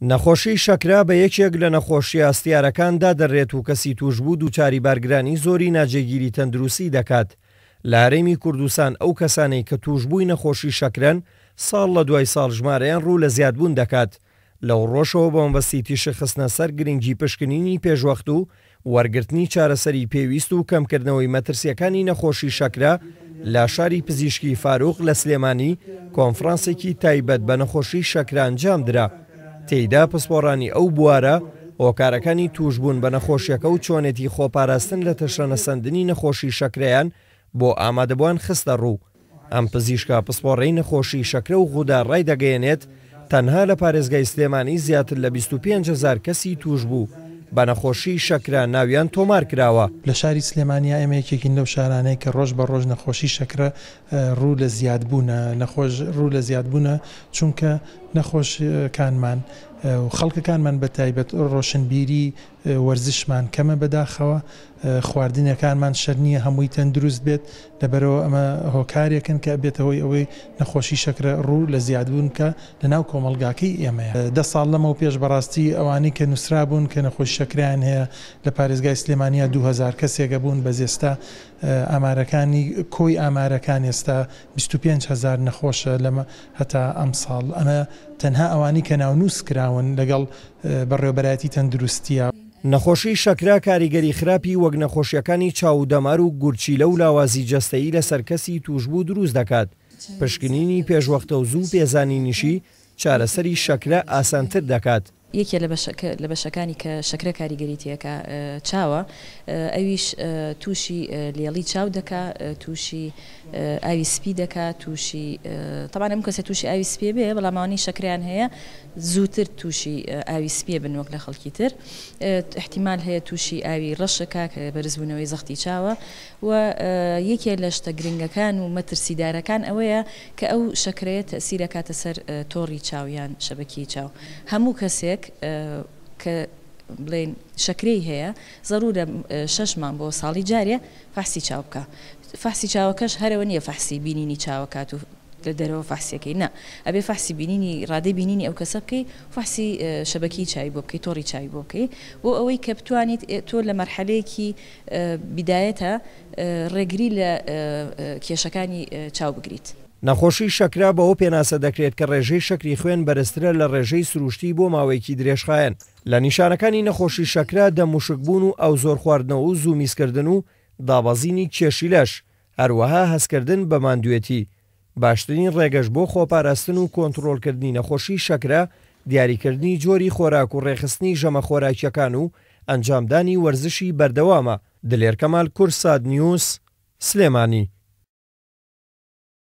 نەخۆشی شەکرە بە یەکێک لە نەخۆشییە هەستیارەکان دادەنرێت و کەسی تووشبوو دووچاری بارگرانی زۆری ناجێگیری تەندروستی دەکات. لە هەرێمی کوردستان ئەو کەسانەی کە تووشبووی نەخۆشی شەکرەن ساڵ لە دوای ساڵ ژمارەیان ڕوو لە زیادبوون دەکات. لەو ڕووەشەوە بە مەبەستی تیشک خستنە سەر گرنگی پشکنینی پێشوەخت و وەرگرتنی چارەسەری پێویست و کەمکردنەوەی مەترسییەکانی نەخۆشی شەکرە لە شاری پزیشکی فاروق لە سلێمانی کۆنفرانسێکی تایبەت بە نەخۆشی شەکرە ئەنجامدرا، تێیدا پسپۆڕانی ئەو بوارە هۆکارەکانی تووشبوون بە نەخۆشیەکە و چۆنێتی خۆپاراستن لە تەشەنەسەندنی نەخۆشی شەکرەیان بۆ ئامادەبووان خستەڕوو. ئەم پزیشکە پسپۆڕەی نەخۆشی شەکرە و غودە ڕایدەگەیەنێت، تەنها لە پارێزگای سلێمانی زیاتر لە 25 هەزار کەسی تووشبوو بە نەخۆشی شەکرە ناویان تۆمارکراوە. لە شاری سلێمانیا ئێمە یەکێکین لەو شارانەی کە ڕۆژ بە ڕۆژ نەخۆشی شەکرە ڕوو لە زیادبوونە، نەخۆش ڕوو لە زیادبوونە چونکە نەخۆشەکانمان و خەڵکەکانمان بە تایبەت ڕۆشنبیری وەرزشمان کەمە بەداخەوە، خواردنەکانمان شەرت نییە هەمووی تەندروست بێت، لەبەرئەوە ئەمە هۆکارێکن کە ئەبێتە هۆی ئەوەی نەخۆشی شەکرە ڕوو لە زیادبوون بکا لەناو کۆمەڵگاکەی ئێمەیە. دە ساڵ لەمەو پێش بەڕاستی ئەوانەی کە نوسرابوون کە نەخۆشی شەکرەیان هەیە لە پارێزگای سلێمانیا 2000 کەسێک ئەبوون بەس ئێستا ئامارەکانی کۆی ئامارەکان ئێستا 25 هەزار نەخۆشە لەمە هەتا ئەمساڵ ئەمە تەنها ئەوانەی کە ناونووس کراون لەگەڵ بەڕێوەبەرایەتی تەندروستیە. نەخۆشی شەکرە کاریگەری خراپی وەک نەخۆشیەکانی چاو و دەمار و گورچیلە و لاوازی جەستەیی لەسەر کەسی تووشبوو دروست دەکات، پشکنینی پێشوەختە و زوو پێزانینیشی چارەسەری شەکرە ئاسانتر دەکات. یەکێ لە بەشەکانی کە شەکرە کاریگەری تێکا چاوە ئەویش تووشی لێڵی چاو دەکا تووشی ئاوی سپی دەکا تووشی تەبعەن هەموو کەسێ تووشی ئاوی سپی بێ بەڵام ئەوانەی شەکرەیان هەیە زووتر تووشی ئاوی سپی بن وەک لە خەڵکی تر ئیحتیمال هەیە تووشی ئاوی ڕەش کا کە بەرزبوونەوەی زەختی چاوە و یەکێ لە شتە گرنگەکان و مەترسیدارەکان ئەوەیە کە ئەو شەکرەیە تەئسیر ئەکاتە سەر تۆڕی چاو یان شەبەکیی چاو. هەموو کەسێک کە بڵێین شەکرەی هەیە زەرورە شەش مانگ بۆ ساڵی جارێ فەحسی چاو بکا. فەحسی چاوەکەش هەرەوە نییە فەحسی بینینی چاوەکات و لە دەرەوە فەحسیەکەی نا ئەبێ فەحسی بینینی ڕادەی بینینی ئەو کەسە بکەی فەحسی شەبەکیی چاوی بۆ بکەی تۆڕی چاوی بۆ بکەی بۆ ئەوەی کە بتوانیت تۆ لە مەرحەلەیەکی بیدایەتە ڕێگری لە کێشەکانی چاو بگریت. نەخۆشی شەکرە بەوە پێناسە دەکرێت کە ڕێژەی شەکری خوێن بەرزترە لە ڕێژەی سروشتی بۆ ماوەیەکی درێژخایەن. لە نیشانەکانی نەخۆشی شەکرە دەم وشکبوون و ئاو زۆر خواردنەوە و زوو میزکردن و دابەزینی کێشی لەش، هەروەها هەستکردن بە ماندوێتی. باشترین ڕێگەش بۆ خۆپاراستن و کۆنتڕۆڵکردنی نەخۆشی شەکرە، دیاریکردنی جۆری خۆراک و ڕێکخستنی ژەمە خۆراکییەکان و ئەنجامدانی وەرزشی بەردەوامە. دلێر کەمال، کوردسات نیوز، سلێمانی.